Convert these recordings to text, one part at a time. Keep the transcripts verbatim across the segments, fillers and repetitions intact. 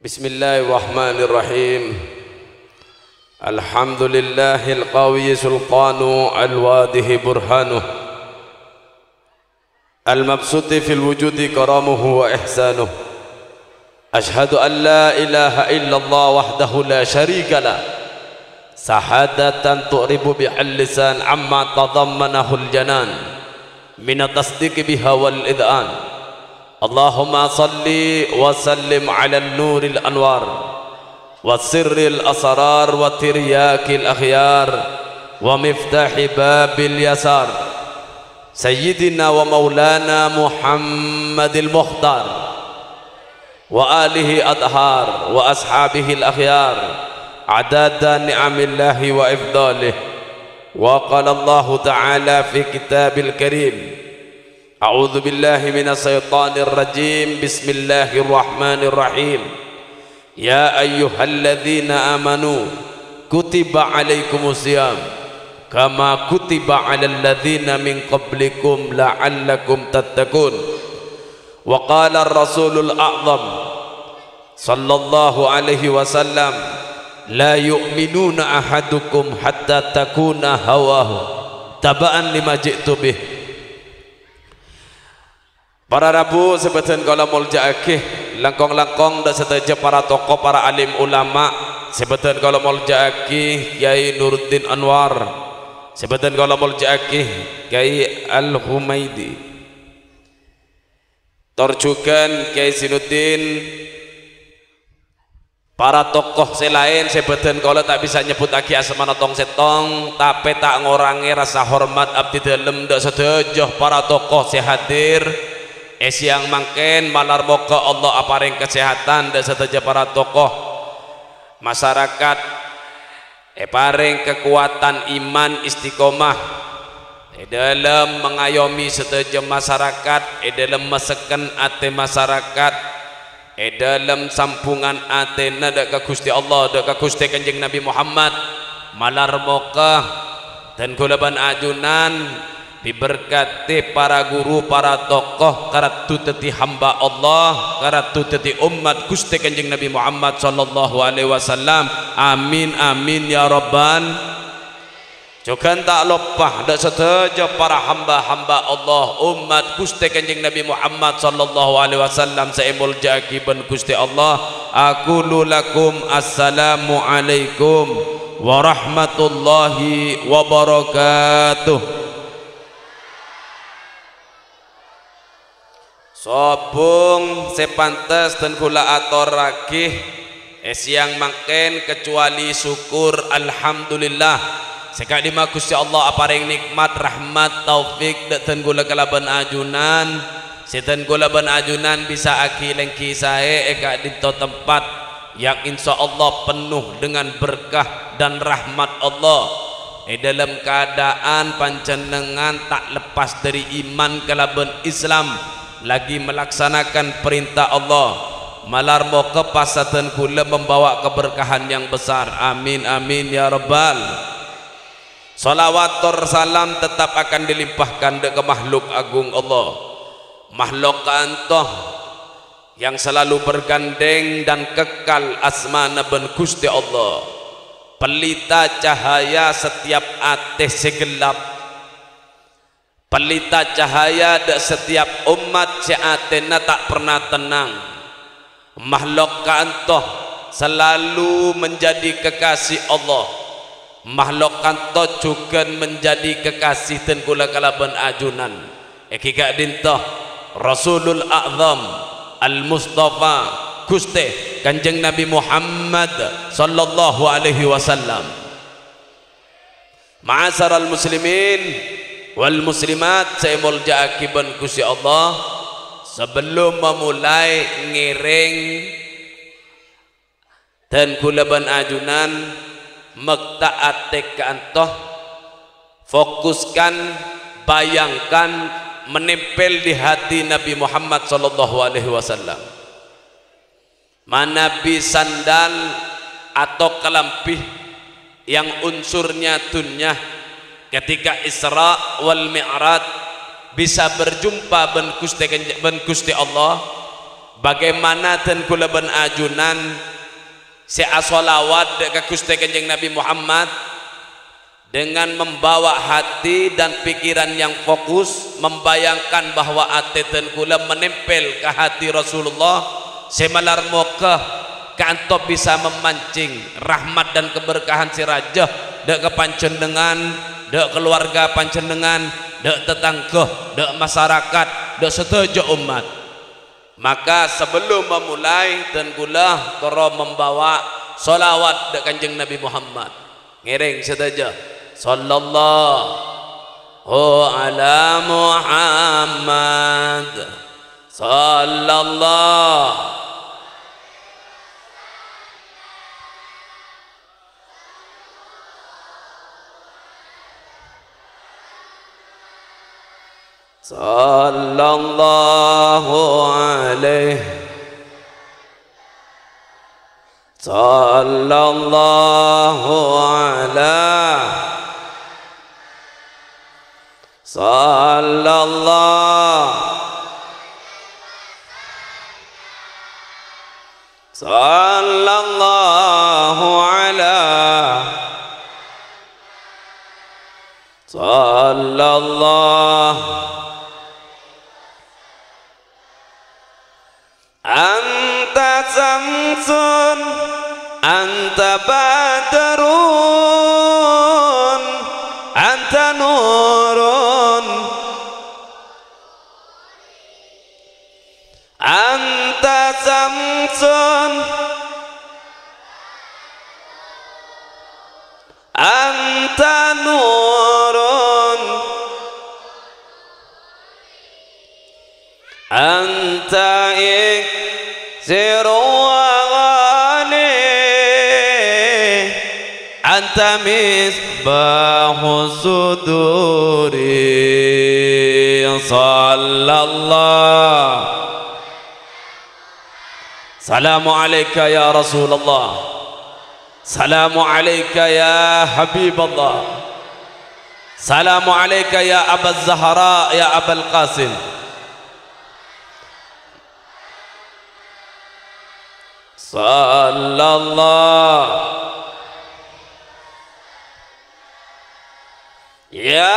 Bismillahirrahmanirrahim. Alhamdulillahil qawi sultanu al wadih burhanu. Al mabsuti fil wujudi karamuhu wa ihsanuh. Asyhadu an la ilaha illallah wahdahu la syarika lah. Sahadatan tu'ribu bihal lisan amma tadammanahul janan. Minat tasdiqi biha wal id'an. Allahumma salli wa sallim ala nuril anwar. Wa sirril asrar wa tiryakil akhyar. Wa miftahi babil yasar. Sayyidina wa maulana Muhammadil Mukhtar. Wa alihi athhar wa ashabihil akhyar. Adada ni'amillahi wa ifdalih. Wa qala Allahu ta'ala fi kitabil karim. A'udzu billahi minasyaitonir rajim. Bismillahirrahmanirrahim. Ya ayyuhalladzina amanu kutiba alaikumus siyam kama kutiba alal ladzina min qablikum la'allakum tattaqun. Wa qala Rasulul A'zam sallallahu alaihi wasallam, la yu'minuna ahadukum hatta takuna hawahu taba'an lima ji'tu bih. Para rabu sè bâdhân kaulâ molja'aghi, langkong-langkong dâ' sadhâjâ para tokoh, para alim ulama sè bâdhân kaulâ molja'aghi, Kyai Nuruddin Anwar, sè bâdhân kaulâ molja'aghi, Kyai Al-Humaidi. Tor jhughân Kyai Zinuddin, para tokoh sè laèn sè bâdhân kaulâ ta' bisa nyebbhuttaghi asmana tong-sèttong, tapè ta' ngorangè rassa hormat abdhi dhâlem dâ' sadhâjâ para tokoh sè hadir è sèyang mangkèn. Malar moghâ Allah aparèng kasèhadhân dâ' sadhâjâ para tokoh, masarakat èparèng kakowadhân iman istiqomah è dhâlem mangayomi sadhâjâ masarakat, è dhâlem masekken atè masarakat, è dhâlem sambhungan atèna dâ' ka Ghustè Allah, dâ' ka Ghustè Kanjeng Nabi Muhammad. Malar moghâ dhân kaulâ bân ajunan èberkadhi para ghuru, para tokoh, karaddhu dhâddhi hamba Allah, karaddhu dhâddhi ommat Ghustè Kanjeng Nabi Muhammad sallallahu alaihi wasallam. Amin, amin, ya rabbal. Jhughân ta' loppa dâ' sadhâjâ para hamba-hamba Allah, ommat Ghustè Kanjeng Nabi Muhammad sallallahu alaihi wasallam sè èmolja'aghi bân Ghustè Allah. Aqulu lakum assalamu alaikum warahmatullahi wabarakatuh. Sobung sè pantes dhân kaulâ atorraghi è sèyang mangkèn, kacuwali sokkor, alhamdulillah, sè ka'dimma Ghustè Allah aparèng nè'mat, rahmat, taufik dâ' dhân kaulâ kalabân ajunan, sè dhân kaulâ bân ajunan bisa aghi-lèngghi saè è ka'dinto tempat yang insya Allah penuh dengan berkah dan rahmat Allah. È dhâlem kaadaan panjhennengngan ta' leppas dhâri iman kalabân Islam, lagi malaksanakan parènta Allah. Malar moghâ pas sadhân kaulâ membawa keberkahan yang besar. Amin, amin, ya rabbal. Shalawat tor salam tetap akan dilimpahkan dâ' ka makhluk agung Allah. Makhluk ka'anto yang selalu bergandeng dan kekal asmana bân Ghustè Allah, pelita cahaya setiap atè sè ghellap, pelita cahaya dâ' setiap ommat sè atèna ta' pernah tennang. Makhluk ka'anto selalu menjadi kekasih Allah. Makhluk ka'anto jhughân menjadi kekasih dhân kaulâ kalabân ajunan. Èngghi ka'dinto Rasulul A'zam Al-Mustafa Ghustè Kanjeng Nabi Muhammad sallallahu alaihi wasallam. Ma'asyaral muslimin wal muslimat sè èmolja'aghi bân Ghustè Allah, sabellunna mamolaè ngèrèng dhân kaulâ bân ajunan, mèkta atè ka'anto, fokuskan, bayangkan, menempel di hati Nabi Muhammad sallallahu alaihi wasallam. Manabi sandal atau kalambhi yang unsurnya dunya, ketika Isra wal Mi'raj bisa berjumpa bân Ghustè Kenj-, bân Ghustè Allah, Bagaimana dân kaulâ bân ajunan sè asholawat dâ' ka Ghustè Kanjeng Nabi Muhammad dengan membawa hati dan pikiran yang fokus, membayangkan bahwa atè dân kaulâ menempel ka hati Rasulullah sè malar moghâ kaanto bisa memancing rahmat dan keberkahan sè rajâ dâ' ka panjhennengngan, dâ' kalowarga panjhennengngan, dâ' tatangghâ, dâ' masarakat, dâ' sadhâjâ ommat. Maka, sabellun mamolaè, dân kaulâ terro mambawa sholawat dâ' Kanjeng Nabi Muhammad. Ngèrèng sadhâjâ. Sallallahu ala Muhammad. Sallallahu. Sallallahu alaihi. Sallallahu ala. Sallallahu. Sallallahu ala. Sallallahu. Anta syamsun, anta badrun, anta nurun. Anta syamsun, anta nurun, anta iksirul ghali. Anta misbahus suduri. Sallallahu. Salamu alaika ya Rasulullah. Salamu alaika ya Habiballah. Salamu alaika ya Abaz Zahra, ya Abal Qasim. Sallallahu. Ya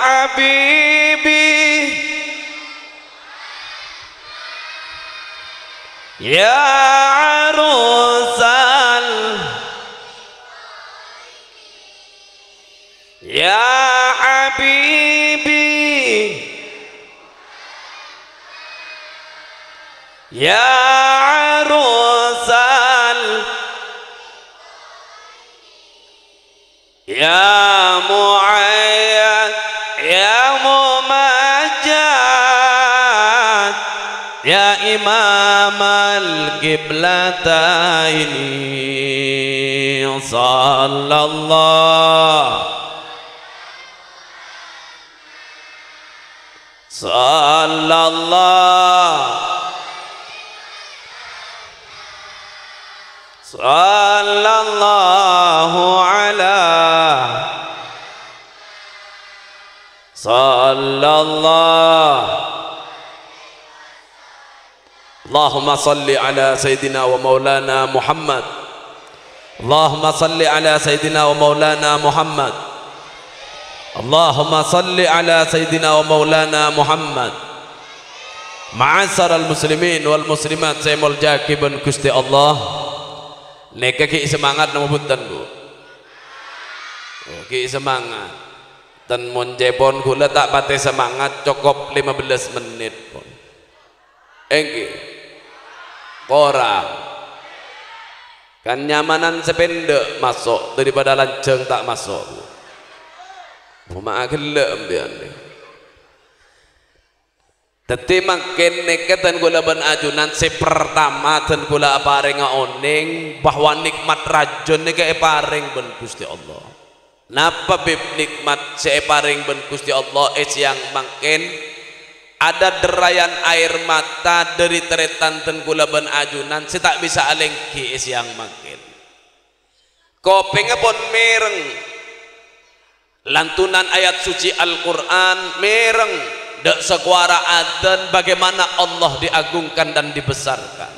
habibi, ya arusal. Ya habibi, ya arusal, ya muayyad, ya mumajjad, ya imamal qiblataini. Sallallahu. Sallallahu. Sallallahu ala. Sallallahu. Allahumma shalli ala Sayyidina wa Maulana Muhammad. Allahumma shalli ala Sayyidina wa Maulana Muhammad. Allahumma shalli ala Sayyidina wa Maulana Muhammad. Ma'asyiral muslimin wal muslimat sè èmoljâ'aghi bân Ghustè Allah. Nèka ghi' semangat napa bhunten, Bu? Oh, ghi' semangat. Ten mon cèpon ghulâ ta' patè semangat, cokop lima belas menit, pon. Èngghi. Korang. Kan nyamanan sè pendek maso' daripada lanjhâng ta' maso'. Coma ghellâ' empèyan. Dhâddhi mangkèn nèka dân ghulâ bân ajunan sè partama dân ghulâ aparènga onèng bahwa nèkmat rajâ nèka èparèng bân Ghustè Allah. Napa, Bib, nèkmat sè èparèng bân Ghustè Allah è sèyang mangkèn? Ada derayan air mata dhâri tarètan dân ghulâ bân ajunan sè ta' bisa alèngghi è sèyang mangkèn. Kopèngnga pon mèreng. Lantunan ayat suci Al-Qur'an mèreng. Dâ' sakowara adzan bagaimana Allah diagungkan dan dibesarkan.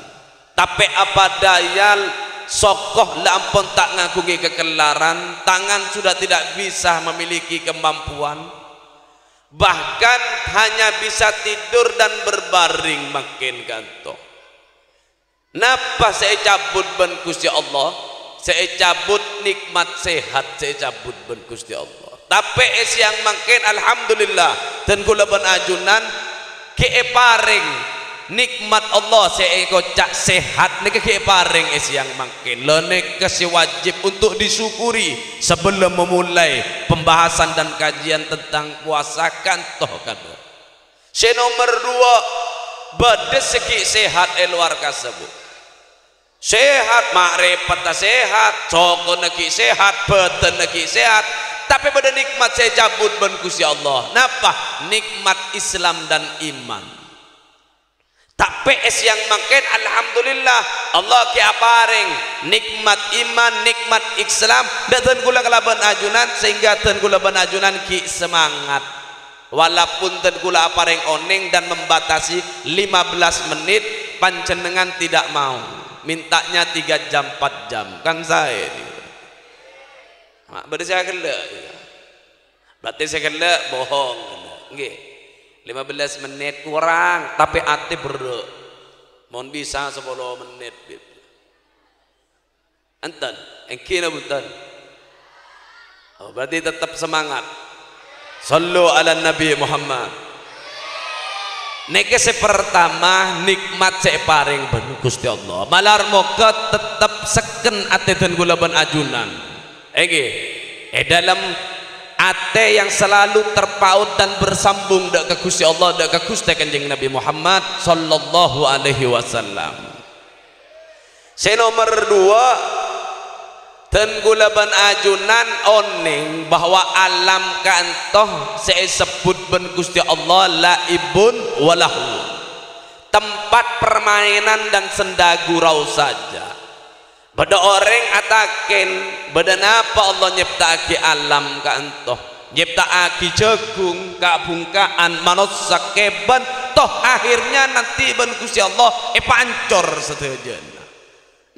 Tapè apa dâjâl, soko la ampon ta' ngaghungè kakellarân, tangan sudah tidak bisa memiliki kemampuan, bahkan hanya bisa tidur dan berbaring mangkèn kanto. Napa sè ècabut bân Ghustè Allah? Sè ècabut nèkmat sehat sè ècabut bân Ghustè Allah. Tapè è sèyang mangkèn, alhamdulillah, dân kaulâ bân ajunan ghi' èparèng nèkmat Allah sè èkoca' sehat nèka ghi' èparèng è sèyang mangkèn. La nèka sè wajib untuk disyukuri sebelum memulai pembahasan dan kajian tentang puasa kanto kadhâ'. Sè nomer duwâ', bâdâ sè ghi' sehat è lowar kasebbhut. Sehat, ma'rèpatta sehat, sokona ghi' sehat, bhâdhânna ghi' sehat, tapè bâdâ nèkmat sè ècabut bân Ghustè Allah. Napa? Nèkmat Islam dan iman. Tapè è sèyang mangkèn, alhamdulillah, Allah ghi' aparèng nèkmat iman, nèkmat Islam, dâ' dân kaulâ kalabân ajunan, sehingga dân kaulâ bân ajunan ghi' semangat. Walaupun dân kaulâ aparèng onèng dan membatasi lima belas menit, panjhennengngan tidak mau, mintanya tiga jam, empat jam, kan saè. Ma' bâdâ sè aghellâ', ya. Berarti sè ghellâ' bohong, ghi. Lima belas menit kurang, tapè atè berrâ'. Mon bisa sapolo menit, gitu. Enten, èngghi napa bhunten? Oh, berarti tetep semangat. Shallu ala Nabi Muhammad. Nèka sè pertama, nèkmat sè èparèng bân Ghustè Allah. Malar moghâ tetep sekken atè dân kaulâ bân ajunan. Èngghi, è dalam atè yang selalu terpaut dan bersambung dâ' ka Ghustè Allah, dâ' ka Ghustè Kanjeng Nabi Muhammad shallallahu alaihi wasallam. Sè nomer duwâ', dân kaulâ bân ajunan onèng bahwa alam kanto sè èsebbhut bân Ghustè Allah la'ibun wa lahwun, tempat permainan dan senda gurau saja. Bâdâ orèng atakèn, bâdâ napa Allah nyèpta'aghi alam kanto? Nyèpta'aghi jhâghung, ka'-bhungka'an, manossa, kèbân, toh akhirnya nanti bân Ghustè Allah èpaancor sadhâjâna.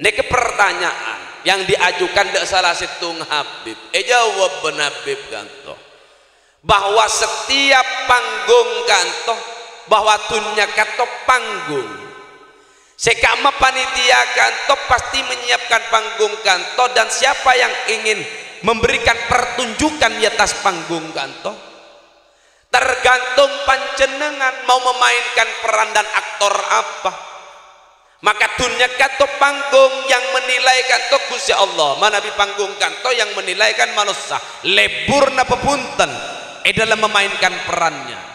Nèka pertanyaan yang diajukan dâ' sala sèttong Habib. Èjâwâb bân Habib kanto, bahwa setiap panggung kanto, bahwa dunnya kanto panggung. Sè ka'imma panitia kanto pasti menyiapkan panggung kanto, dan siapa yang ingin memberikan pertunjukan di atas panggung kanto, tergantung panjhennengngan mau memainkan peran dan aktor apa. Maka dunnya kanto panggung yang menilai kanto Ghustè Allah, manabi panggung kanto yang menilai kan manossa, lebur napa bhunten è dalam memainkan perannya.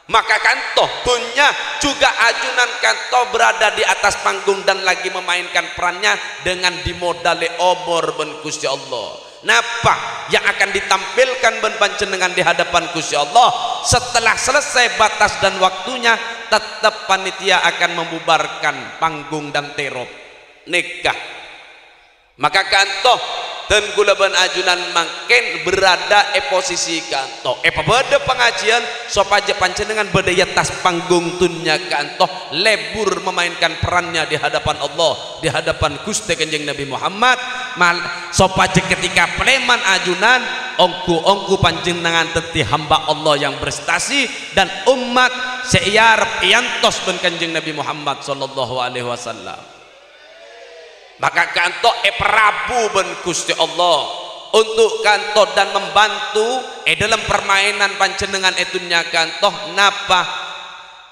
Maka kanto dunnya juga ajunan kanto berada di atas panggung dan lagi memainkan perannya dengan dimodalè omor bân Ghustè Allah. Napa yang akan ditampilkan bân panjhennengngan di hadapan Ghustè Allah? Setelah selesai batas dan waktunya, tetep panitia akan membubarkan panggung dan terop. Nèka. Maka kanto, dân kaulâ bân ajunan mangkèn berada è posisi kanto. Èpabâdâ pangajiyân sopajâ panjhennengngan bâdâ è attas panggung dunnya kanto, lebur memainkan perannya di hadapan Allah, di hadapan Ghustè Kanjeng Nabi Muhammad, mal-, sopajâ ketika palèman ajunan, ongghu-ongghu panjhennengngan dhâddhi hamba Allah yang prestasi, dan ommat sè èarep èantos bân Kanjeng Nabi Muhammad sallallahu alaihi wasallam. Maka kanto èparabu bân Ghustè Allah untuk kanto dan membantu è dalam permainan panjhennengngan è dunnya kanto. Napa?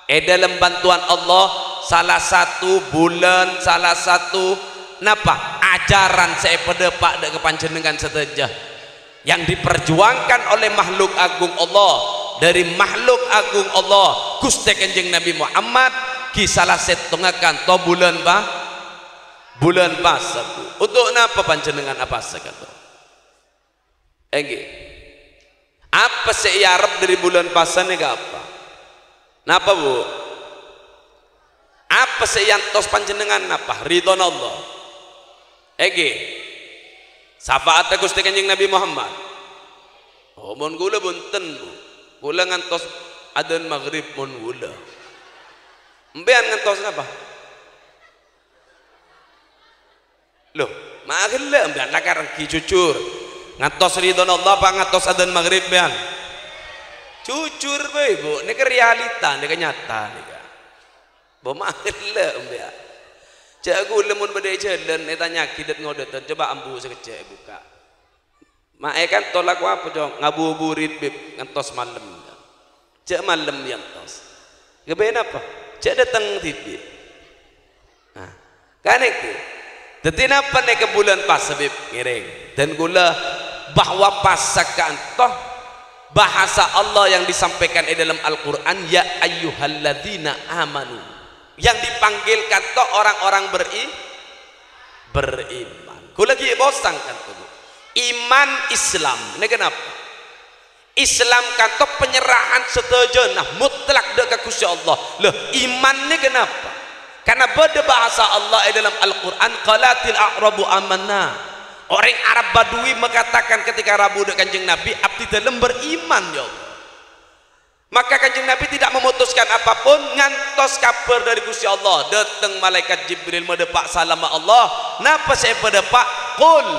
È dalam bantuan Allah, salah satu bulân, salah satu napa? Ajaran sè èpadâpa' dâ' ka panjhennengngan sadhâjâ yang diperjuangkan oleh makhluk agung Allah, dari makhluk agung Allah, Ghustè Kanjeng Nabi Muhammad, ghi' sala sèttonga kanto bulân pa-, bulân pasa, Bu. Untuk napa panjhennengngan apasa kanto? Èngghi. Apa sè èarep dâri bulân pasa nèka apa? Napa, Bu? Apa sè èantos panjhennengngan? Napa? Ridhona Allah. Èngghi. Syafa'atta Ghustè Kanjeng Nabi Muhammad. Oh, mon kaulâ bhunten, Bu. Kaulâ ngantos adzan maghrib mon ghulâ. Empèyan ngantos napa? Loh, ma' ghellâ' empèyan lakar ènggi jujur. Ngantos ridhona Allah apa ngantos adzan maghrib empèyan? Jujur bhâi, Bu. Nèka realita, nèka nyata nèka. Bu, ma' ghellâ' empèyan. Jhâ' ghulâ mon bâdâ è jhâlân ètanya'aghi dât-ngodâdhân, coba ambu sakejjhâ' èbukka'. Ma' è kantor lako apa, Cong? Ngabuburit, Bib, ngantos malem. Jhâ' malem èyantos. Ghâbây napa? Jhâ' dâteng dhibi'. Nah, kan ènggi. Dhâddhi napa nèka bulân pasa, Bib? Ngèrèng. Dan kaulâ bahwa pasa ka'anto bahasa Allah yang disampaikan di dalam Al-Qur'an, "Ya ayyuhalladzina amanu." Yang dipanggil ka'anto orang-orang beri-, beriman. Kaulâ ghi' posang ka'anto. Iman Islam. Nèka napa? Islam ka'anto penyerahan sadhâjâna mutlak dâ' ka Ghustè Allah. Lah, iman nèka napa? Karena bâdâ bahasa Allah è dalam Al-Qur'an, "Qalatil a'rabu amanna." Orèng Arab Badui mengatakan ketika rabu dâ' Kanjeng Nabi, "Abdhi dhâlem beriman, ya Allah." Maka Kanjeng Nabi tidak memutuskan apapun, ngantos kabhâr dâri Ghustè Allah. Dâteng malaèkat Jibril madâpa' salamma Allah. Napa sè èpadâpa'? "Qul,"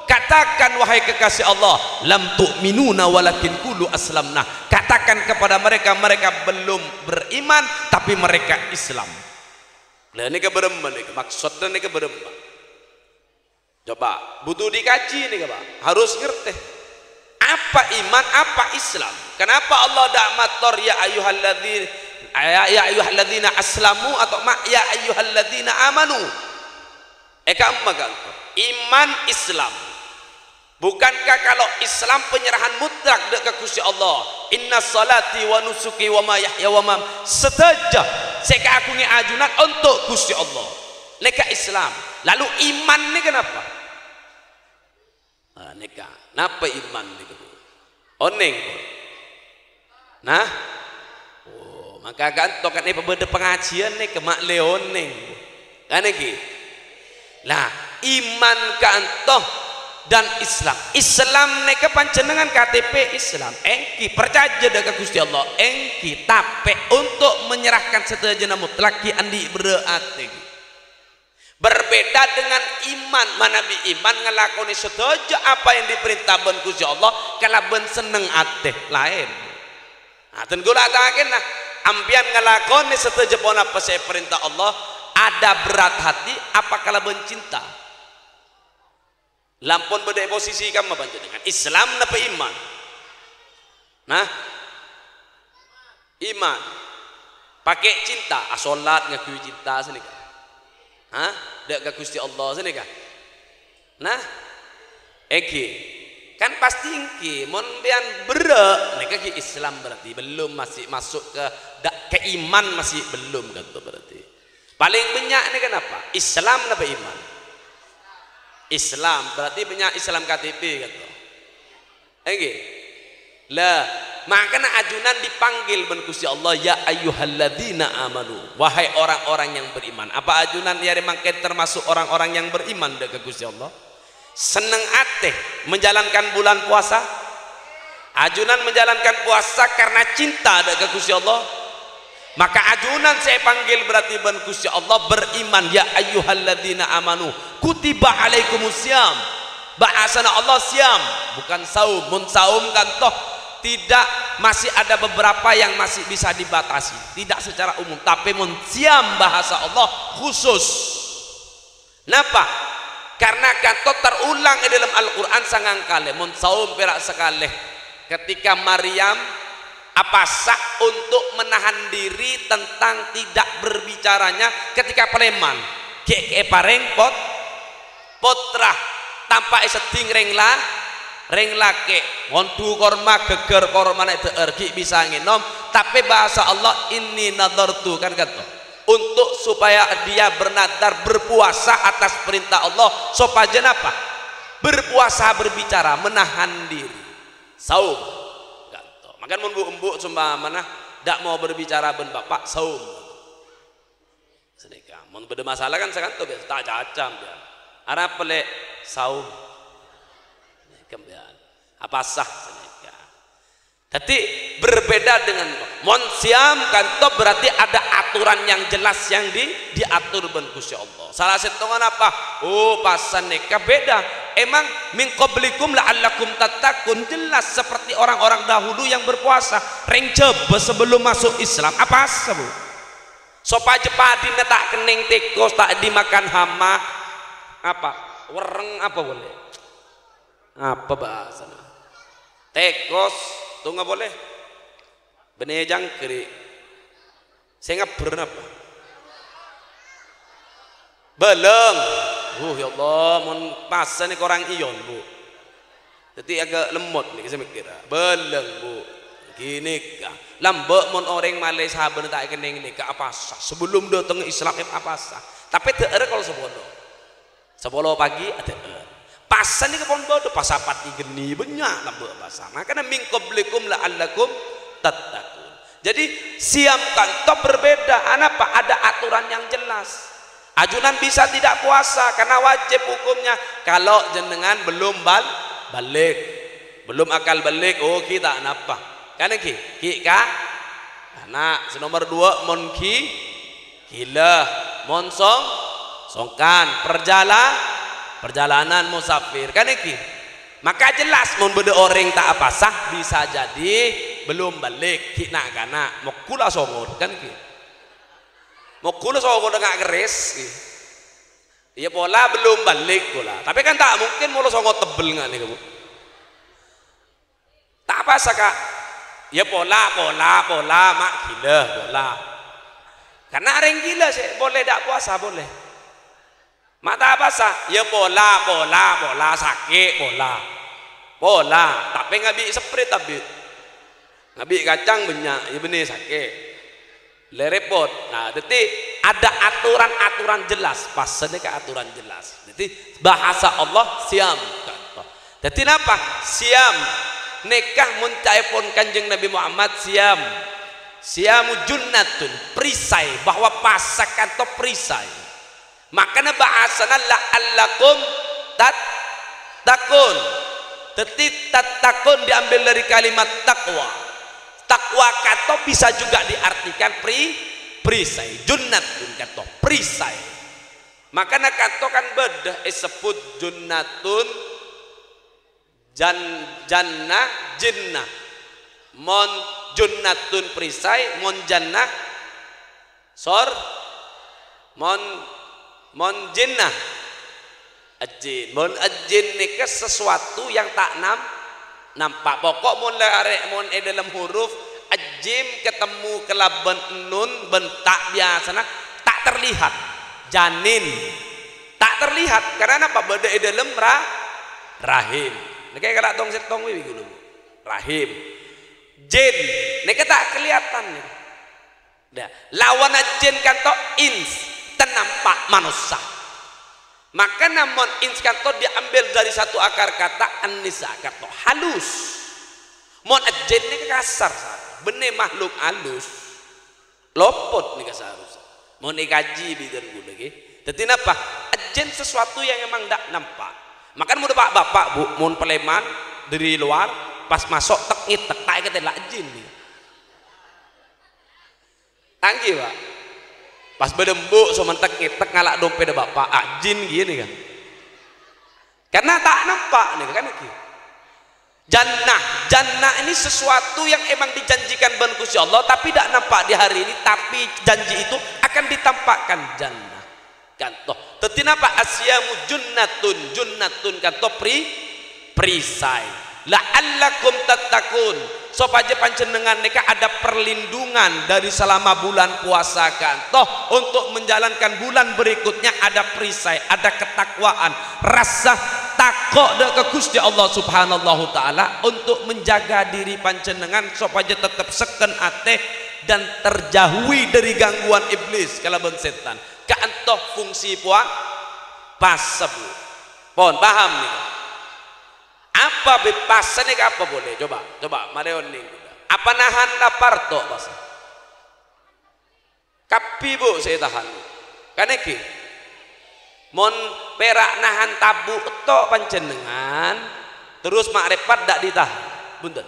katakan, wahai kekasih Allah, "lam tu'minuna walakin qulu aslamna." Katakan kepada mereka, mereka belum beriman, tapi mereka Islam. Lah, nèka bârâmma nèka? Maksodda nèka bârâmma? Coba, butuh dikaji nèka, Pak. Harus ngerti. Apa iman, apa Islam? Kenapa Allah ta' mator, "Ya ayyuhalladzina, ya, ya ayyuhalladzina aslamu," atau ma-, "Ya ayyuhalladzina amanu"? Eh, ka'imma ka'anto. Iman Islam. Bukankah kalau Islam penyerahan mutlak dâ' ka Ghustè Allah? "Inna salati wa nusuki wa ma yahya wa mam-," sadhâjâ sè èkaagungè ajunan onto' Ghustè Allah. Nèka Islam. Lalu iman nèka napa? Ah, nèka. Napa iman nèka, Bu? Onèng, Bu? Nah? Oh, maka ka'anto kan èpabâdâ pangajiân nèka ma' lè onèng, Bu. Kan ènggi? Lah, iman ka'anto dan Islam. Islam nèka panjhennengngan K T P Islam. Ènggi, parcajâ dâ' ka Ghustè Allah. Ènggi, tapè onto' menyerahkan sadhâjâna mutlak ghi' andi' berrâ' atè. Berbeda dengan iman, manabi iman ngalakonè sadhâjâ apa yang diperintah bân Ghustè Allah kalabân senneng atè, laèn. Nah, dan kaulâ ata'aghi, nah, ampèyan ngalakonè sadhâjâ ponapa sè èparènta Allah, ada berat hati apa kalabân cinta? Lampon bâdâ è posisi ka'imma panjhennengngan? Islam napa iman? Nah? Iman. Pakè cinta, asholat ngaghâbây cinta sanèka. Hah? Dâ' ka Ghustè Allah sanèka. Nah? Ènggi. Kan pastè ènggi. Mon sampèyan berrâ', nèka ghi' Islam berarti. Belum, masih masuk ke da-, ke iman masih belum, ka'anto berarti. Palèng bânnya' nèka napa? Islam napa iman? Islam, berarti bânnya' Islam K T P, ka'anto. Ènggi. Lah, mangkana ajunan dipanggil bân Ghustè Allah, "Ya ayyuhalladzina amanu," wahai orang-orang yang beriman. Apa ajunan è arè mangkèn termasuk orang-orang yang beriman dâ' ka Ghustè Allah? Senneng atè menjalankan bulan puasa? Ajunan menjalankan puasa karena cinta dâ' ka Ghustè Allah? Maka ajunan sè èpanggil berarti bân Ghustè Allah beriman, "Ya ayyuhalladzina amanu, kutiba alaikumus siyam." Bahasana Allah siyam, bukan saum. Mon saum ka'anto tidak, masih ada beberapa yang masih bisa dibatasi. Tidak secara umum, tapè mon siyam bahasa Allah khusus. Napa? Karena ka'anto terulang è dâlem Al-Qur'an sangang kalè, mon saum pèra' sakalè. Ketika Maryam apasa untuk menahan diri tentang tidak berbicaranya ketika palèman. Ghi' èparèng pot-, pottra, tanpa èsedding rèng la-, rèng lakè'. Ngonḍhu korma, ghâggâr kormana èdhâ'âr, ghi' bisa ngènom, tapè bahasa Allah, "Inni nadhartu," kan ka'anto. Untuk supaya dia bernadar berpuasa atas perintah Allah, sopajâ napa? Berpuasa, berbicara, menahan diri. Saum. Ka'anto. Mangkana mon bu'-embu' sompamana ta' mau berbicara bân bapa', saum. Sanèka. Mon bâdâ masalah kan saka'anto biyasa, ta' caca sampèyan. Arapa lè'? Saum. Sampèyan. Apasa sanèka. Jadi, berbeda dengan mon siyam kanto berarti ada aturan yang jelas yang di, diatur bân Gusti Allah. Salah sèttongnga napa? Oh, pasa nèka beda. Emang min qablikum la'allakum tattaqun, jelas seperti orang-orang dahulu yang berpuasa. Rèng Jhâbâ sebelum masuk Islam, apasa, Bu? Sopajâ padina ta' kennèng tèkos, ta' dimakan hama. Apa? Werreng apa polè? Apa bhâsana? Tèkos, tonga polè? Bânnè jangkrik. Sè ngabbher napa? Bâlâng. Uh, ya Allah, mon pasa nèka korang iyon, Bu. Dhâddhi agak lemmot nèka sè mèkkèra. Bâlâng, Bu. Ghânèka. Lambâ' mon orèng malè sabâna ta' èkennèng nèka apasa. Sebelum dâteng Islam, eh, apasa. Tapè dhâ'ârâ kol sapolo. Sapolo pagi adhâ'âr. Pasa nèka pon bâdâ, pasa pati ghenni bânnya' lambâ' pasa. Makana min qablikum la'allakum tattaqun. Jadi, siyam kanto berbeda. Anapa? Ada aturan yang jelas. Ajunan bisa tidak puasa karena wajib hukumnya. Kalau jenengan belum bal-, balik. Belum akal balik, oh, ghi' ta' napa. Kan ghi'? Ghi' ka-, ana'. Sè nomer duwâ', mon ghi-, ghilâ, mon song-, songkan, perjala-, perjalanan musafir, kan èngghi? Maka jelas, mon bâdâ orèng ta' apasa, bisa jadi belum balik, ghi' na'-kana', moghulâ songot, kan èngghi? Moghulâ songot nga' kerrès, ghi. Iyâ pola belum balik pola. Tapè kan ta' mungkin molo songot tebbel nga' nèka, Bu. Ta' apasa, Ka'. Iyâ pola, pola, pola, ma' ghilâ, pola. Karena rèng ghilâ sè polè ta' apasa, polè. Ma' ta' apasa, iyâ pola, pola, pola, sakè', pola. Pola, tapè ngabi' sprit, tabi'. Ngabi' kacang bânnya', iyâ bânnè sakè'. Lè rèpot. Nah, dhâddhi ada aturan-aturan jelas. Pasa nèka aturan jelas. Dhâddhi bahasa Allah siyam kanto. Dhâddhi napa? Siyam nèka mon ca'èpon Kanjeng Nabi Muhammad siyam. Siyamu junnatun, perisai, bahwa pasa kanto perisai. Makana bahasana la'allakum tattaqun. Dhâddhi tattaqun diambil dari kalimat taqwa. Taqwa kanto bisa juga diartikan pri-, perisai. Junnatun kanto perisai. Makana kanto kan bâdâ èsebbhut junnatun, jan-, jannah, jinnah. Mon junnatun perisai, mon jannah sor-, mon, mon jinnah ajin. Mon ajin nèka sesuatu yang ta' nam-, nampak. Pokok mon la arè' mon è dâlem huruf ajim ketemu kalabân nun bân ta' biyasana ta' terlihat. Janin. Ta' terlihat. Karena napa? Bâdâ è dâlem ra-, rahim. Nèka kala' tong-sèttong wi ghulâ. Rahim. Jin. Nèka ta' kalèyatan nèka. Nah, lawanna jin kanto ins, tanampa' manossa. Makana mon ins kanto diambil dari satu akar kata an-nisa, kanto halus. Mon ajin nèka kasar, bânnè makhluk halus. Lopot nèka saharusnya. Mon èkaji bidhâna ghulâ, ghi. Dhâddhi napa? Ajin sesuatu yang emang ta' nampak. Makana mon pa-, bapak, Bu, mon palèman dâri lowar, pas maso' tek-ngètek, ta' èkatèla ajin nèka. Angghi, Pak. Pas bâdâ embu' somentek ngètek ngala' dompèdda bapa', ajin ghi nèka. Karena ta' nampa' nèka kan ghi. Jannah, jannah ini sesuatu yang emang dijanjikan bân Gusti Allah, tapi ta' nampa' di hari ini, tapi janji itu akan ditampakkan jannah. Kanto. Dhâddhi napa? As-siyamu junnatun, junnatun kanto pri-, perisai. La'allakum tattaqun, sopajâ panjhennengngan nèka ada perlindungan dari selama bulan puasa kanto untuk menjalankan bulan berikutnya ada perisai, ada ketakwaan, rasa tako' dâ' ka Gusti Allah Subhanahu wa Ta'ala untuk menjaga diri panjhennengngan sopajâ tetep sekken atè dan terjauhi dari gangguan iblis kalabân sètan. Kanto fungsi pua-, pasa, Bu. Pon paham nèka? Apa bepasa nèka apa polè? Coba, coba, marè onèng. Apa nahan lapar to' pasa? Kabbhi, Bu, sè ètahan. Kan èngghi? Mon pèra' nahan tabu' to' panjhennengngan, terros ma'rifat ta' ditahan. Bhunten.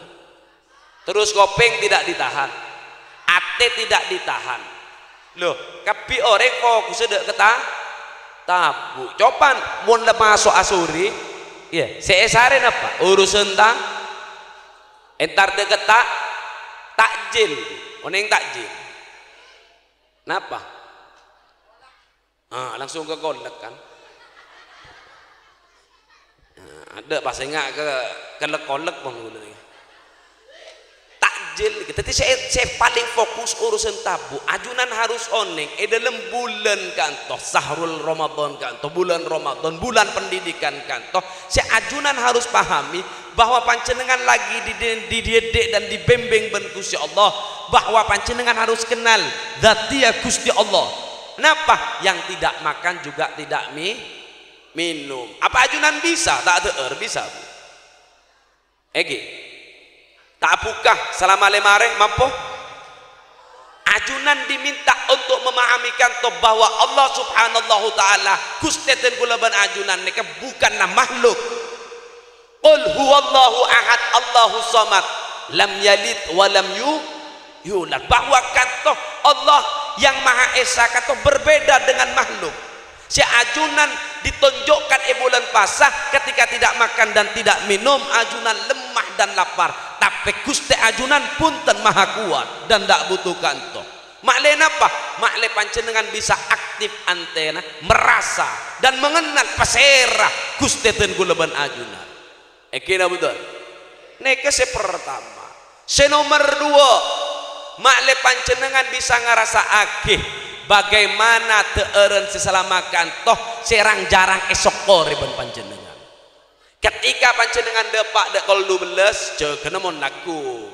Terus kopèng tidak ditahan, atè tidak ditahan. Loh, kabbhi orèng fokussa dâ' ka ta-, tabu'. Copan mon la maso' asorè, iyâ, sè èsarè napa? Urusan ta-, entar dâ' ka ta-, takjil. Onèng takjil. Napa? Ah, langsung ka kolek, kan? Ah, adâ' pas enga' ka, ka lek-kolek, Bang, kaulâ nèka. Takjil, gitu. Dhâddhi sè, sè palèng fokus urusan tabu'. Ajunan harus onèng, è dâlem bulân ka'anto, syahrul Ramadan ka'anto, bulân Ramadan, bulân pendidikan ka'anto, sè ajunan harus pahami, bahwa panjhennengngan lagi didi-, dididik dan dibimbing bân Gusti Allah, bahwa panjhennengngan harus kenal dzatiyah Gusti Allah. Napa? Yang tidak makan juga tidak mi-, minum. Apa ajunan bisa? Ta' dhâ'âr, bisa, Bu. Èngghi. Ta' buka salama lèma arè, mampo? Ajunan diminta untuk memahami ka'anto bahwa Allah Subhanahu wa Ta'ala, Ghustè dhân kaulâ bân ajunan nèka bukanlah makhluk. Qul huwallahu ahad, Allahus samad, lam yalid wa lam yu-, yulad. Bahwa ka'anto Allah yang Maha Esa ka'anto berbeda dengan makhluk. Sè ajunan ditunjukkan è bulân pasa ketika tidak makan dan tidak minum, ajunan lemah dan lapar. Tapè Ghustè ajunan bhunten maha kowat dan ta' butuh ka'anto. Ma'lè napa? Ma'lè panjhennengngan bisa aktif antèna, merasa dan mengenal pasèra Ghustè dhân kaulâ bân ajunan. Èngghi napa bhunten? Nèka sè partama. Sè nomer duwâ', ma'lè panjhennengngan bisa ngarasa'aghi bagaimana dhâ'ârân sè salama ka'anto sè rang-jhârâng èsokkorè bân panjhennengngan. Ketika panjhennengngan dâpa' dâ' kol dubellâs, jâgâna mon lagghu.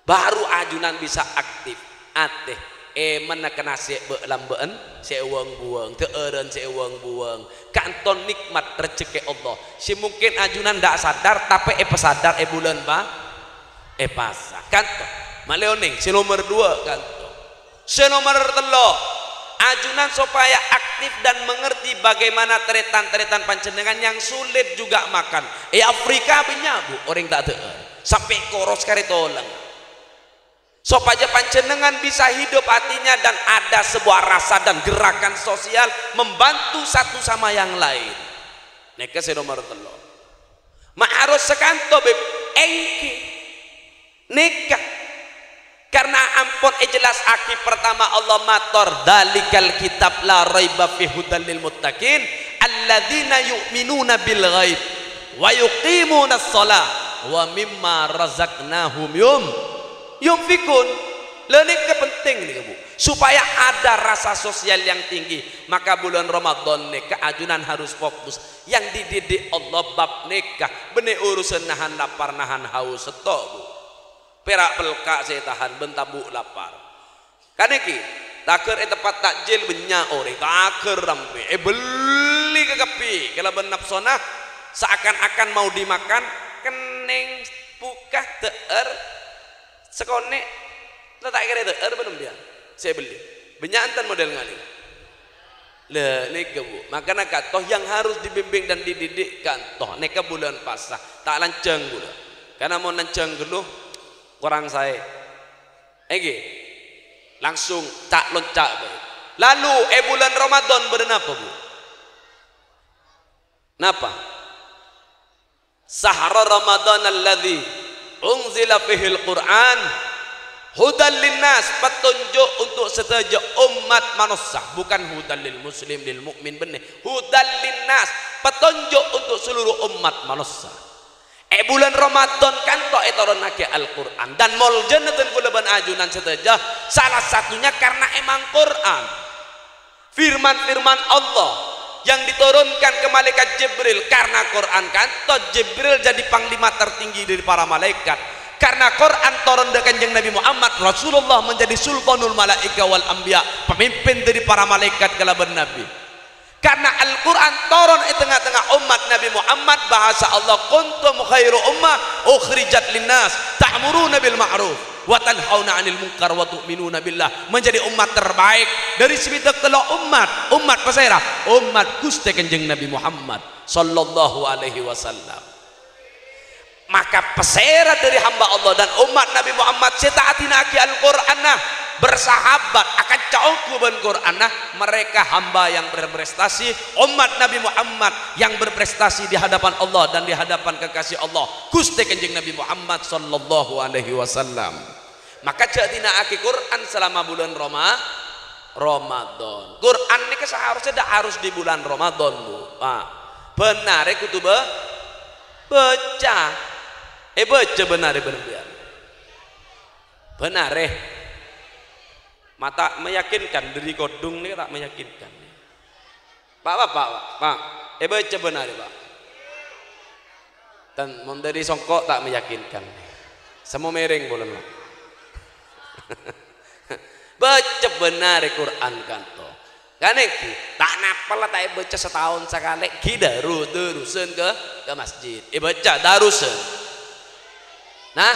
Baru ajunan bisa aktif, atè, èmènna ka nasè' bâ'-lambâ'ân sè èwâng-buwâng, dhâ'ârân sè èwâng-buwâng, ka'anto nèkmat rejhekkè Allah, sè mungkin ajunan ta' sadar, tapè èpasadar è bulân pa-, è pasa. Ka'anto, ma'lè onèng, sè nomer duwâ', ka'anto. Sè nomer tello', ajunan supaya aktif dan mengerti bagaimana tarètan-tarètan panjhennengngan yang sulit juga makan. È Afrika bânnya', Bu, orèng ta' dhâ'âr. Sampè' koros karè tolèng. Sopajâ panjhennengngan bisa hidup hatinya dan ada sebuah rasa dan gerakan sosial membantu satu sama yang lain. Nèka sè nomer tello'. Ma' harus sè ka'anto, Bib? Èngghi. Nèka. Karna ampon èjellassaghi partama Allah mator, "Dzalikal kitab la raiba fi hudal lil muttaqin, alladzina yu'minuna bil ghaib, wa yuqimunas shalah, wa mimma razaqnahum yum-, yunfiqun." Lha nèka penting nèka, Bu. Supaya ada rasa sosial yang tinggi, maka bulan Ramadan nèka ajunan harus fokus. Yang dididik Allah bab nèka, bânnè urusan nahan lapar, nahan haus, sèttong, Bu. Pèra' pelka' sè ètahan bân tabu' lapar. Kanèkè, taghâr è tempat takjil bânnya' orèng, taghâr rammè, èbellè kakabbhi kalabân napsona, seakan-akan mau dimakan, kennèng, buka, dhâ'âr, sakonè', la ta' kèra dhâ'âr bân empèyan sè èbellè. Bânnya' enten model nganè. Lah, nèka, Bu. Makana ka'anto yang harus dibimbing dan dididik ka'anto. Nèka bulân pasa. Ta' lanjhâng bulân. Karna mon lanjhâng ghâllu, korang saè. Èngghi. Langsung ca'-lonca' bhâi. Lalu, è bulân Ramadan bâdâ napa, Bu? Napa? Syahru Ramadan alladzi unzila fihil Qur'an hudal linnas, petunjuk untuk sadhâjâ ommat manossa, bukan hudal lil muslim, lil mukmin bânnè. Hudal linnas, petunjuk untuk seluruh ommat manossa. È bulân Ramadan ka'anto ètoronnaghi Al-Qur'an, dan moljâna dhân kaulâ bân ajunan sadhâjâ, salah satunya karna emang Qur'an. Firman-firman Allah yang diturunkan ke malaikat Jibril, karena Quran ka'anto Jibril jadi panglima tertinggi dari para malaikat. Karena Quran toron dâ' Kanjeng Nabi Muhammad, Rasulullah menjadi sultanul malaika wal anbiya, pemimpin dari para malaikat kalabân nabi. Karena Al-Quran toron è tengnga-tengnga ommat Nabi Muhammad, bahasa Allah, "Kuntum khairu ummah ukhrijat linnas, ta'muruna bil ma'ruf." "Wa tanhauna 'anil munkar wa tu'minuna billah", menjadi umat terbaik dari sabidhâk tello' umat. Umat pasèra? Umat Ghustè Kanjeng Nabi Muhammad sallallahu alaihi wasallam. Maka pasèra dhâri hamba Allah dan ommat Nabi Muhammad sè ta' adina'aghi Al-Qur'anna, bersahabat, akanca ongghu bân Qur'anna, mereka hamba yang berprestasi, ommat Nabi Muhammad yang berprestasi di hadapan Allah dan di hadapan kekasih Allah, Ghustè Kanjeng Nabi Muhammad sallallahu alaihi wasallam. Maka jhâ' dina'aghi Qur'an selama bulân Roma-, Ramadan. Qur'an nèka seharusnya ḍâ' harus di bulan Ramadan, Bu. Pak. Bhender kodhu bâ-, bâca. Èbâca bhender, bhender, bhender. Bhender, eh. Ma' ta' meyakinkan, dhâri kodhung nèka ta' meyakinkan. Pak, Pak, Pak, Pak. Èbâca bhender, Pak. Ten, mon dhâri songko' ta' meyakinkan. Semmo mèrèng polana. Bâca bhender Qur'an kanto. Kan èngghi, ta' napa la ta' èbâca sataon sakalè, ghi' daru-, darusan ka, ka masjid. Èbâca darusan. Nah,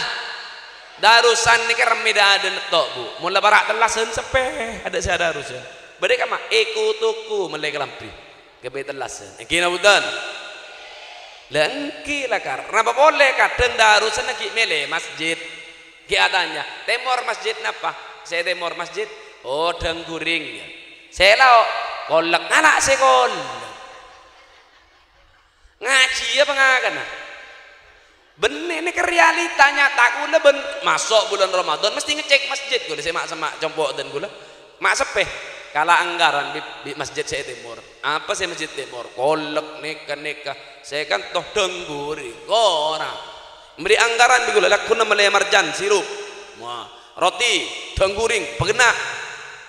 darusan nèka remmè ḍâ-, ḍâ' nètto', Bu. Mon la para' tellasan seppè, aḍâ' sè adarusan. Bâḍâ kamma, èko-toko mellè kalambhi. Ghâbây tellasan. Èngghi napa bhunten? La èngghi la, Kar. Napa polè kadhâng darusanna ghi' mèlè masjid. Ghi' atanya, "Tèmor masjid napa?" "Sè tèmor masjid." "Oh, Dhângghurèng, ya." "Sè lao'?" "Kollek." "Ngala' sè kollek." Ngajhi apa ngakana? Bânnè, nèka realita nyata kaulâ bân maso' bulân Ramadan mesti ngecek masjid kaulâ sè ma'-, sè ma' compo' dân kaulâ. Ma' seppè, kala anggaran bi', bi' masjid sè è tèmor. Apa sè masjid tèmor? Kollek nèka-nèka. Sè kanto Dhângghurèng. Ora. Mèrè anggaran bi' kaulâ, lagghuna mellè marjan, sirup. Wah, roti, Dhângghurèng, paghenna'.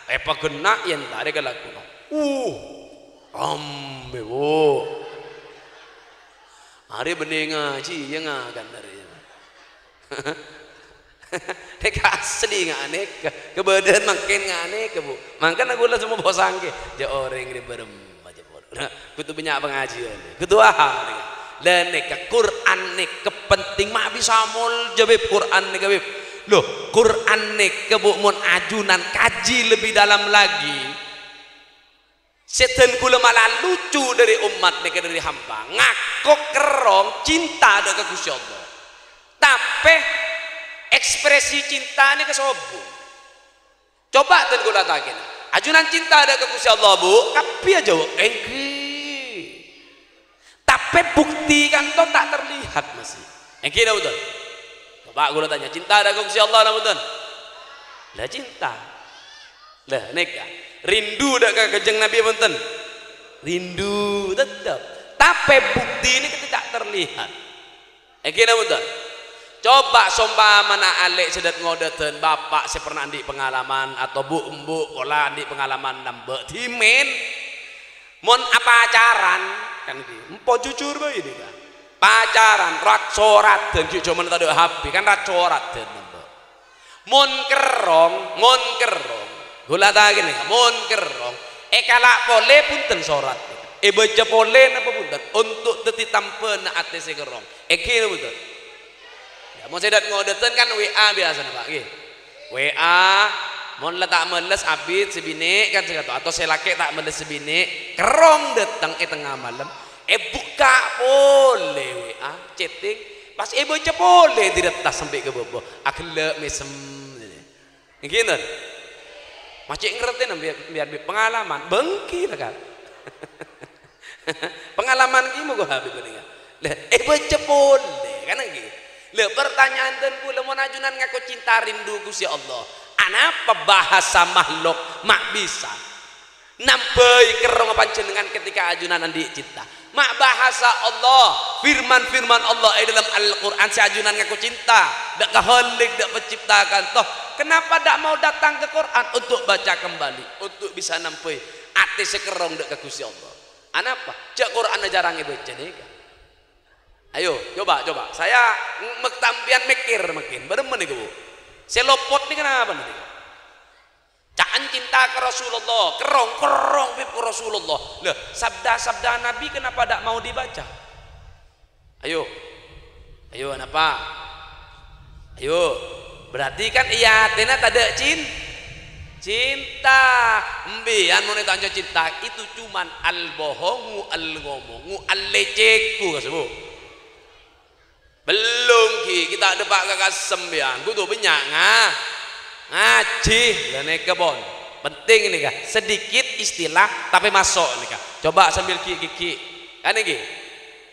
Eh, paghenna' yèn tarè ka lagghuna. Uh, rame, Bu. Arè bânnè ngajhi, iyâ ngakan arè. Nèka asli nganèka. Kabâḍâ'ân mangkèn nganèka, Bu. Mangkana kaulâ semmo posang ghi. Jhâ' orèng rè bârâmma jhâ' pon. Kodhu bânnya' pangajiyân. Kodhu paham nèka. La nèka Qur'an nèka penting, ma' bisa molja, Bib, Qur'an nèka, Bib. Lho, Qur'an nèka, Bu, mon ajunan kaji lebih dalam lagi. Sè dân kaulâ mala lucu ḍâri ommat nèka, ḍâri hamba. Ngako kerrong cinta ḍâ' ka Ghustè Allah. Tapè ekspresi cinta nèka sobung. Coba dân kaulâ atanya, "Ajunan cinta ḍâ' ka Ghustè Allah, Bu?" Kabbhi ajâwâb, "Èngghi." Tapè bukti kanto ta' terlihat masih. Èngghi napa bhunten? Coba kaulâ tanya, cinta ḍâ' ka Ghustè Allah napa bhunten? La cinta. La nèka, rindu ḍâ' ka Kanjeng Nabi bhunten? Rindu tettep. Tapè bukti nèka ta' terlihat. Èngghi napa bhunten? Coba sompamana alè' sè ḍât-ngodâdhân, bapa' sè pernah anḍi' pengalaman, atau bu'-embu' pola anḍi' pengalaman nambâ' dhimèn. Mon apacaran, kan ghi, empo jujur bhâi nèka. Pacaran, rat-soradhân, ghi' jhâman taḍâ' H P, kan rat-soradhân nambâ'. Mon kerrong, mon kerrong, kaulâ atanya nèka, mon kerrong, èkala' polè bhunten sorat, èbâca polè napa bhunten, untuk dhâddhi tambhâna atè sè kerrong. Èngghi napa bhunten? Ya, mon sè ḍât-ngodâdhân kan W A biyasana, Pak, ngghi. W A, mon la ta' males abit sè binè' kan sè kanto, atau sè lakè' ta' males sè binè', kerrong ḍâteng è tengnga malem, èbukka' polè W A, chatting, pas èbâca polè ḍâri attas sampè' ka bâbâ, aghellâ' mèsem. Èngghi, enten? Ma' cè' ngartèna, biar, biar, biar pengalaman. Bângkè la, kan? Pengalaman ghi moga Habib panèka. Lah, èbâca polè, kan èngghi? Lah, pertanyaan dân kaulâ, mon ajunan ngako cinta rindu Ghustè Allah, anapa bahasa makhluk ma' bisa nambâi kerrong panjhennengngan ketika ajunan anḍi' cinta? Ma' bahasa Allah, firman-firman Allah è ḍâlem Al-Qur'an sè ajunan ngako cinta ḍâ' ka Khalik, ḍâ' Pencipta kanto. Kenapa ḍâ' mau datang ke Qur'an untuk baca kembali, untuk bisa nambâi atè sè kerrong ḍâ' ka Ghustè Allah? Anapa? Jhâ' Qur'anna jhârâng èbâca nèka. Ayo, coba, coba. Saya ng-, mek-, sampèyan mèkkèr mungkin, bârâmma nèka, Bu? Sè lopot nèka napa nèka? Ca'na cinta ka Rasulullah, kerrong, kerrong, Bib, ka Rasulullah. Lah, sabda-sabda Nabi kenapa ḍâ' mau dibaca? Ayo. Ayo, napa? Ayo. Berarti kan è atèna taḍâ' cin-, cinta. Embiyan mon ètanca cinta, itu cuman al-bohongu, al-ngomongu, al-leceku, kasebbhut. Belum, Ki. Kita dâpa' ka, ka sampèyan. Kodhu bânnya' nga-, ngajhi. Lah, nèka, pon. Penting nèka. Sedikit istilah, tapè maso' nèka. Coba sambil ghi'-gighi'. Kan, Ki?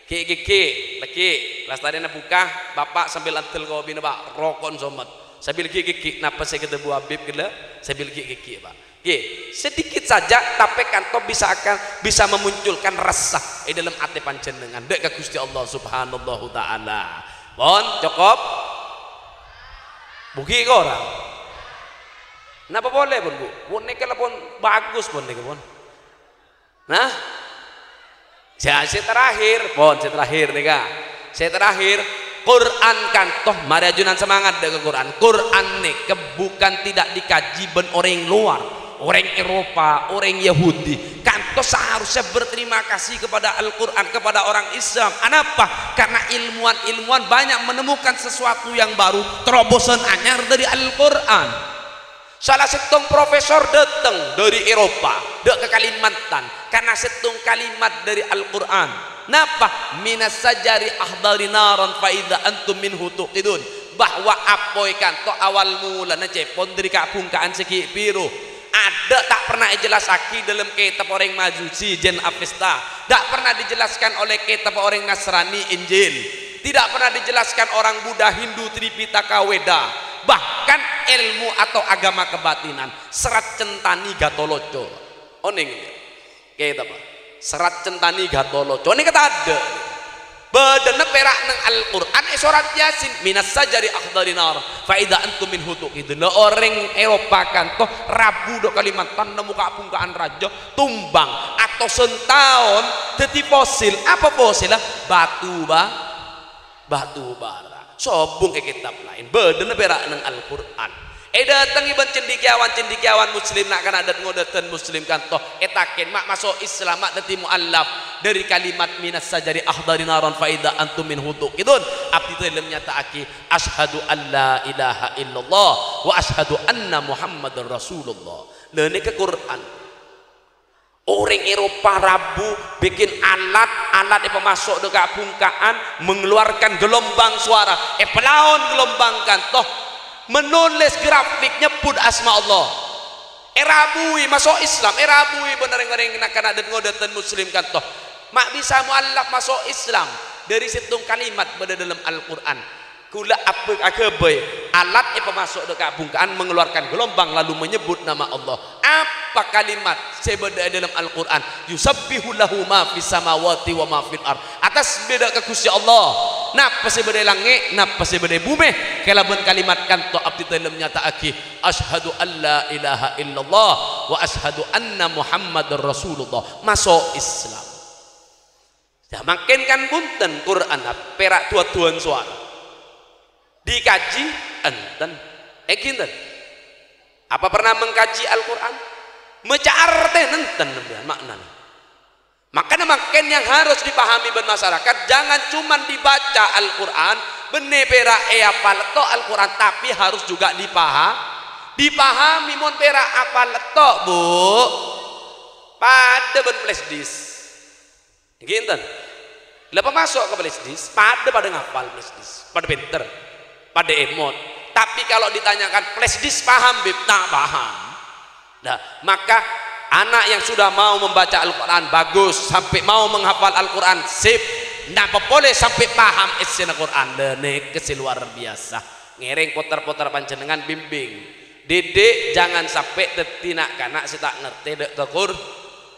Ghi'-gighi'. Laghi'. Lastarèna buka. Bapa' sambil adhel kopina, Pak. Roko'en somet. Sambil ghi'-gighi'. Napa sè èdhâbu Habib ghellâ'? Sambil ghi'-gighi', Pak. Ngghi, sedikit saja, tapè kanto bisa akan, bisa memunculkan rassa è dâlem atè panjhennengngan dâ' ka Ghustè Allah Subhanahu wa Ta'ala. Pon, cokop? Bugi korang? Napa polè, pon, Bu? Pon nèka la pon bagus, pon nèka, pon. Nah? Sè, sè terakhir, pon, sè terakhir nèka. Sè terakhir, Quran kanto, marè ajunan semangat dâ' ka Quran. Quran nèka bukan tidak dikaji bân orèng luar, orèng Eropa, orèng Yahudi. Kanto seharusnya berterima kasih kepada Al-Quran, kepada orang Islam. Anapa? Karena ilmuwan-ilmuwan banyak menemukan sesuatu yang baru, terobosan anyar dâri Al-Quran. Sala sèttong profesor dâteng dâri Eropa, dâ' ka Kalimantan, karna sèttong kalimat dâri Al-Qur'an. Napa? "Minas sajari ahdhari naran fa idza antum minhu tuqidun." Bahwa apoy kanto awal molana cèpon dâri kabhungka'an sè ghi' bhiru. Adâ' ta' pernah èjellassaghi dâlem kètab orèng Majusi, jin Avesta. Ta' pernah dijelaskan oleh kètab orèng Nasrani, Injil. Tidak pernah dijelaskan orang Buddha, Hindu, Tripitaka, Weda. Bahkan ilmu atau agama kebatinan, Serat Centani Gatoloco. Onèng, kètab apa? Serat Centani Gatoloco. Nèka tadâ'. Bâdâna pèra' neng Al-Qur'an, è sorat Yasin. "Minas sajari akhdhari nar, fa idza antum minhu tuqidun." Lah, orèng Eropa kanto rabu dâ' Kalimantan nemmo kabhungka'an rajâ, tumbang, atosan taon, dhâddhi fosil. Apa fosilla? Batu, Pak. Batu bara. Sobung è kètab laèn. Bâdâna pèra' neng Al-Qur'an. Èdâtengngè bân cendekiyawan-cendekiyawan Muslim, na'-kana' dât-ngodâdhân Muslim kanto. Ètakèn, "Ma' maso' Islam, ma' dhâddhi mu'allaf?" Dâri kalimat "Minas sajari akhdhari naran fa idza antum minhu tuqidun." Abdhi dhâlem nyata'aghi, "Asyhadu an la ilaha illallah wa asyhadu anna Muhammadar Rasulullah." Lah, nèka Qur'an. Orèng Eropa rabu bikin alat, alat èpamaso' dâ' kabhungka'an, mengeluarkan gelombang suara, èpalaon gelombang kanto, menulis grafik nyebbhut asma Allah. Èrabuwi, maso' Islam, èrabuwi bân rèng-orèng na'-kana' dât-ngodâdhân Muslim kanto. Ma' bisa mu'allaf maso' Islam dâri sèttong kalimat bâdâ dâlem Al-Qur'an. Kaulâ abbâ-, aghâbây alat èpamaso' dâ' kabhungka'an mengeluarkan gelombang lalu menyebbhut nama Allah. Apa kalimat sè bâdâ è dâlem Al-Qur'an? "Yusabbihu lahu ma fis samawati wa ma fil ard." Atasbih dâ' ka Ghustè Allah. Napa sè bâdâ è langngè', napa sè bâdâ è bhumè. Kalabân kalimat kanto abdhi dhâlem nyata'aghi, "Asyhadu an la ilaha illallah wa asyhadu anna Muhammadar Rasulullah." Maso' Islam. Lah, mangkèn kan bhunten, Qur'anna pèra' du-aduwân sowara. Dikaji? Enten. Ènggi enten? Apa pernah mengkaji Al-Qur'an? Maca artèna enten sampèyan, maknana. Makanya mangkèn yang harus dipahami bân masyarakat, jangan cuman dibaca Al-Qur'an, bânnè pèra' èapal to' Al-Qur'an, tapi harus juga dipaha-, dipahami. Mon pèra' apal to', Bu, padâ bân flash disk. Ènggi enten? Lah, pamaso' ka flash disk, padâ, padâ ngapal flash disk, padâ pènter, padâ èmot. Tapi kalau ditanyakan, "Flash disk paham, Bib?" "Ta' paham." Nah, maka anak yang sudah mau membaca Al-Qur'an, bagus, sampè' mau menghafal Al-Qur'an, sip. Napa polè sampè' paham èssèna Qur'an, lah, nèka sè luar biasa. Ngèrèng potèr-potèr panjhennengngan, bimbing. Didik jangan sampè' dhâddhi na'-kana' sè ta' ngartè dâ' ka Qur-,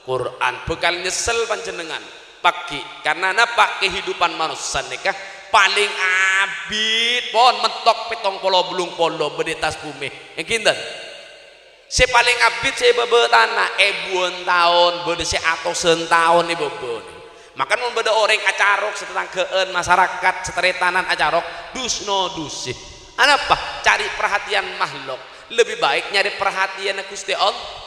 Qur'an. Bhâkal nyesel panjhennengngan. Paghi'. Karna napa? Kehidupan manossa nèka palèng abit, pon, mentok pèttong polo bâllung polo bâdâ è attas bhumè. Ènggi enten? Sè palèng abit sè è bâbâ tana, èbuwân taon, bâdâ sè atosan taon è bâbâ. Maka mon bâdâ orèng acarok, satatangghâ'ân, masarakat, sataretanan acarok, dus-nodusè. Anapa? Cari perhatian makhluk. Lebih baik nyarè parhatèyanna Ghustè All-,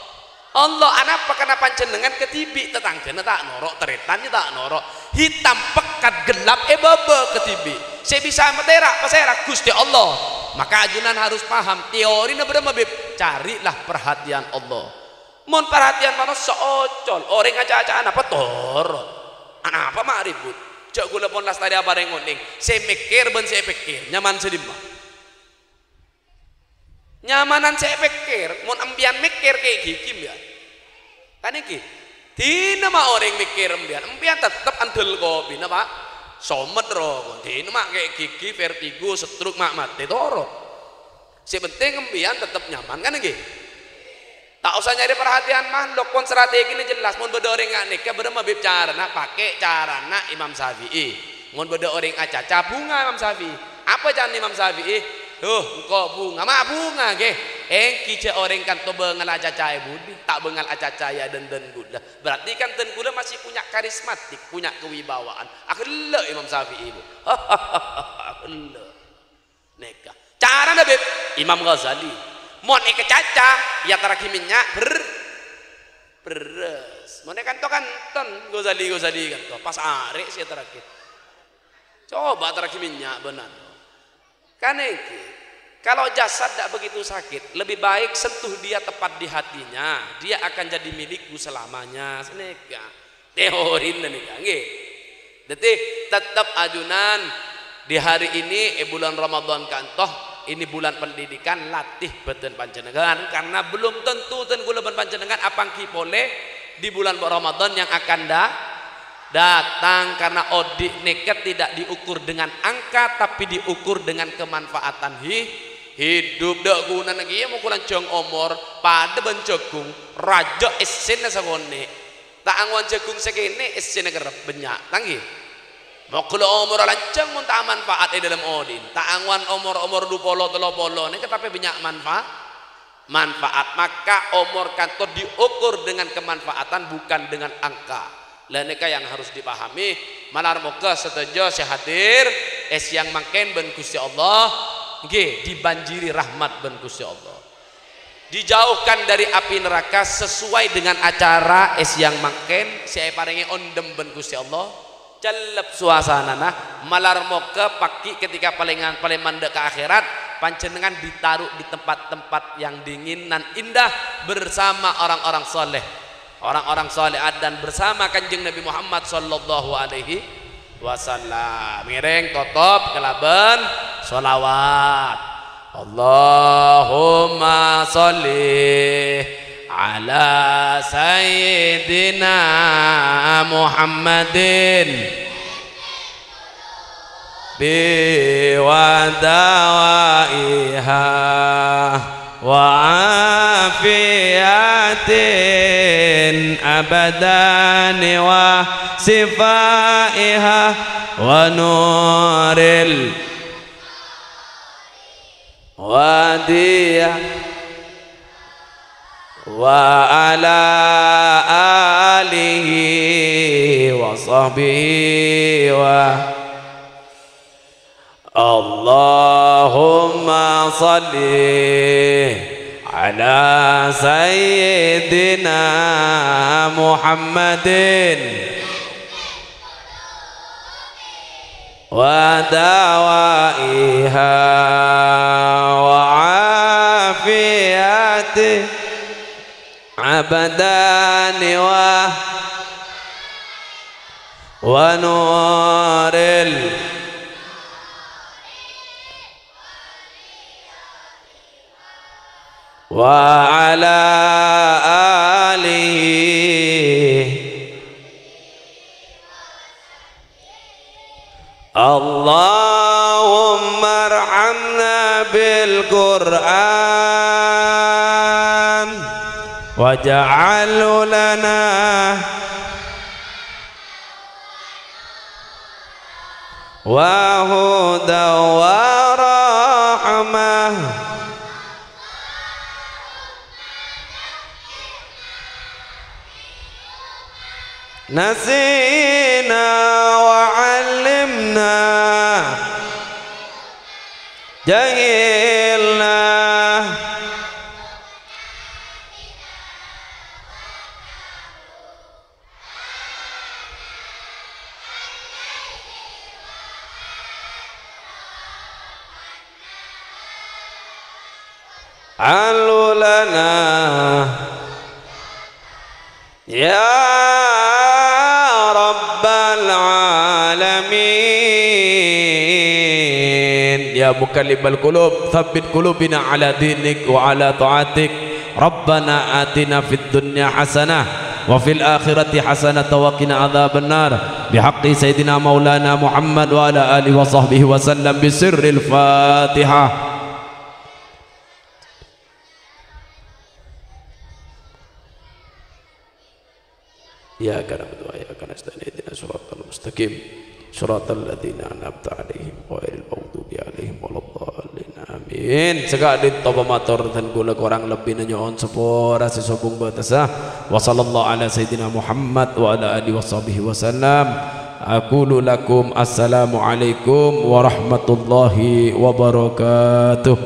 Allah. Anapa? Karna panjhennengngan kadhibi', tatangghâna ta' noro', tarètanna ta' noro'. Hitam pekat, gelap è bâbâ kadhibi'. Sè bisa matèra', pasèra? Ghustè Allah. Maka ajunan harus paham teorina bârâmma, Bib? Carilah perhatian Allah. Mon parhatèyan manossa ocol, orèng aca-aca'an apa? Torot. Anapa ma' ribut? Jhâ' ghulâ pon lastarè aparèng onèng. Sè mèkkèr bân sè èpèkkèr, nyaman sè dimma? Nyamanan sè èpèkkèr, mon empèyan mèkkèr kè' ghighim, yâ. Kan ènggi? Dinah ma' orèng mèkkèr empèyan, empèyan tettep andel kopina, Pa'. Somet, ro. Dinah ma' kè' ghighi, vertigo, stroke, ma' matè, toro'. Sè penting empèyan tettep nyaman, kan ènggi? Ta' osa nyarè parhatèyan makhluk, pon strategina jelas. Mon bâdâ orèng nga' nèka, bârâmma bib carana, pakè' carana Imam Syafi'i. Mon bâdâ orèng acaca, bhunga Imam Syafi'i. Apa carana Imam Syafi'i? Duh, engko' bhunga, ma' bhunga, ghi. Ènggi jhâ' orèng kanto bângal acaca è budi, ta' bângal acaca è adândân ghulâ. Berarti kan dân ghulâ masih punya karismatik, punya kewibawaan. Aghellâ' Imam Syafi'i, Bu. Aghellâ'. Nèka. Carana, Bib, Imam Ghazali. Mon èkacaca, èyaterraghi mènnya', ber-, bherrâs. Mon èkanto-kanton, Ghazali-Ghazali kanto, pas arè' sè èyaterraghi. Coba aterraghi mènnya' bân anu. Kan ènggi, kalau jasad tidak begitu sakit, lebih baik sentuh dia tepat di hatinya, dia akan jadi milikku selamanya. Sanèka. Teorina nèka, ngghi. Dhâddhi, tettep ajunan di hari ini, è bulân Ramadan ka'anto, ini bulan pendidikan, latih bhâdhân panjhennengngan, karena belum tentu dân ghulâ bân panjhennengngan apangghi polè di bulan Ramadan yang akan da-, datang, karena odi' nèka tidak diukur dengan angka, tapi diukur dengan kemanfaatan hi-, hidup. Dâ' ghunana kèya mon kalanjhâng omor padâ bân jhâghung, rajâ èssèna sakonè'. Ta' angowan jhâghung sakènè' èssèna kerrep bânnya', ta' ngghi? Moghâ la omorra lanjhâng mon ta' manfaat è dhâlem odi'na. Ta' angowan omor-omor du polo, tello polo nèka tapè bânnya' manfa-, manfaat. Maka omor ka'anto diukur dengan kemanfaatan, bukan dengan angka. La nèka yang harus dipahami. Malar moghâ sadhâjâ sè hadir è sèyang mangkèn bân Ghustè Allah, ngghi, dibanjiri rahmat bân Ghustè Allah. Dijauhkan dari api neraka sesuai dengan acara è sèyang mangkèn sè èparèngè ondhem bân Ghustè Allah. Cellep suasanana, malar moghâ paghi' ketika palèngan-, palèman dâ' ka akhèrat, panjhennengngan ditaruh di tempat-tempat yang dingin nan indah bersama orang-orang soleh, orang-orang solehat, dan bersama Kanjeng Nabi Muhammad sallallahu alaihi wasallam. Ngèrèng totop kalabân sholawat. Allahumma sholli ala sayyidina Muhammadin bi wa dawaiha wa afiyatin abadani wa sifaiha wa nuril wa diya wa ala alihi wa sahbihi wa Allahumma shalli ala sayyidina Muhammadin wa dawaiha wa afiyati abdani wa, wa nuril wa ala alihi. Allahumma arhamna bil Qur'an waj'alhu lana wa huda wa rahmah. Nasina wa 'allimna, jahilna. Alulana ya Rabbal Alamin. يا مقلب القلوب، ثبت قلوبنا على دينك وعلى طاعتك. ربنا آتنا في الدنيا حسنة وفي الآخرة حسنة وقنا عذاب النار. بحق سيدنا مولانا محمد وعلى آله وصحبه وسلم بسر الفاتحة. إياك نعبد وإياك نستعين. اهدنا الصراط المستقيم. صراط الذين أنعمت عليهم غير المغضوب عليهم ولا الضالين. آمين. Saka'dinto pamator dân kaulâ korang lebbina nyo'on sapora sè sobung bâtessa. وصلى الله على سيدنا محمد وعلى آله وصحبه وسلم. أقول لكم السلام عليكم ورحمة الله وبركاته.